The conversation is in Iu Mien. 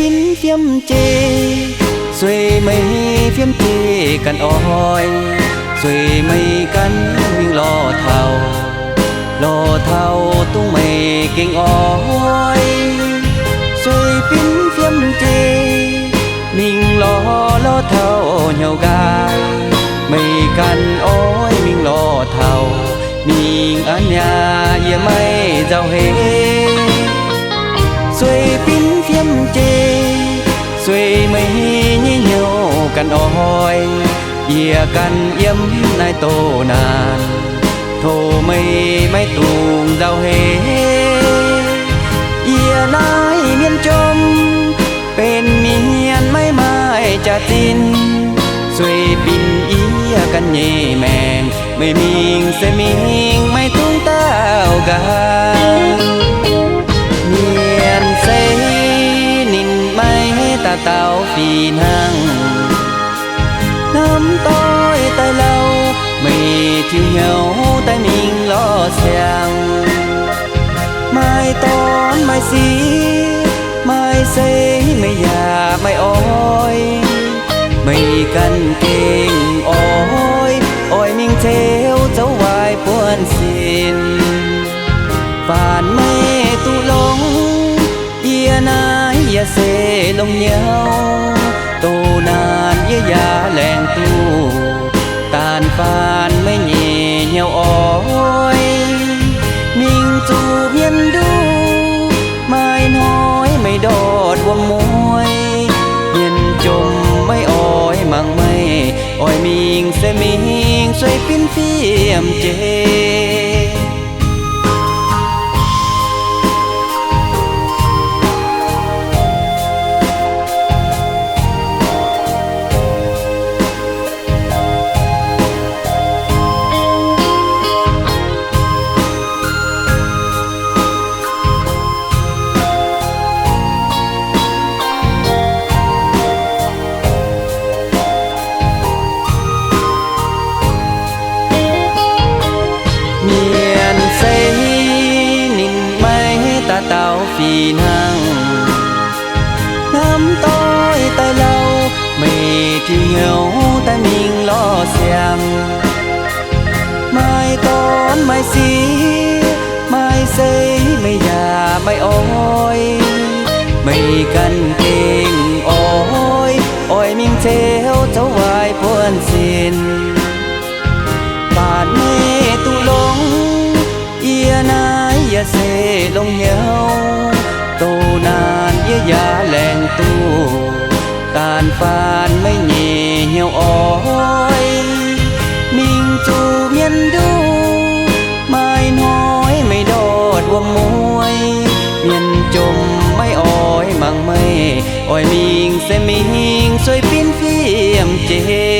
bin fiem jei, sueih meih fiem jei ganh oix. Sueih meih ganh mingh lorz taux, lorz taux dongh meih gengh oix. Sueih bin fiem jei, mingh lorz lorz taux hnyouv nqaai, meih ganh oix mingh lorz taux, mingh a'nyaah yie maiv nzauh heix. Sueih bin fiem jei, sueih meih nyei hnyouv ganh oix. Yie ganh yiem naaiv doh naanc, tov meih maiv dungx nzauh heix. Yie naaiv mienh jomc, benx mienh maiv maaih jaax-zinh. Sueih bin yie ganh nyei maengc, meih mingh se mingh, maiv dungx daauh nqa'haav. Mienh sei ninh maiv daaih daaux fih hnangv. Hnamv doix daaih lauh, meih tiux hnyouv daaih mingh lorz siang. Maaih dorn maaih sieqv, maaih sei meih yaac maiv oix. Meih ganh gengh oix, oix mingh ceux zoux waaic buonv-sin. Faanx meih duqv longx, yie naaiv yaac se longx nyauv. Doh naanc yie yaac laengz duqv, daanh faanx meih nyei hnyouv oix. Mingh zuqc mienh nduqc, maaih hnoi meih ndortv wuom-mueiz. Mienh jomc maiv oix mangc meih, oix mingh se mingh, sueih bin fiem jei. Mienh sei ninh maiv daaih daaux fih hnangv. Hnamv doix daaih lauh, meih tiux hnyouv daaih mingh lorz siang. Maaih dorn maaih sieqv, maaih sei meih yaac maiv oix. Meih ganh gengh oix, oix mingh ceux zoux waaic buonv-sin. Baac meih duqv longx, yie naaiv yaac se longx hnyouv. Doh naanc yie yaac laengz duqv, daanh faanx meih nyei hnyouv oix. Mingh zuqc mienh nduqc, maaih hnoi meih ndortv wuom-mueiz. Mienh jomc maiv oix mangc meih, oix mingh se mingh, sueih bin fiem jei.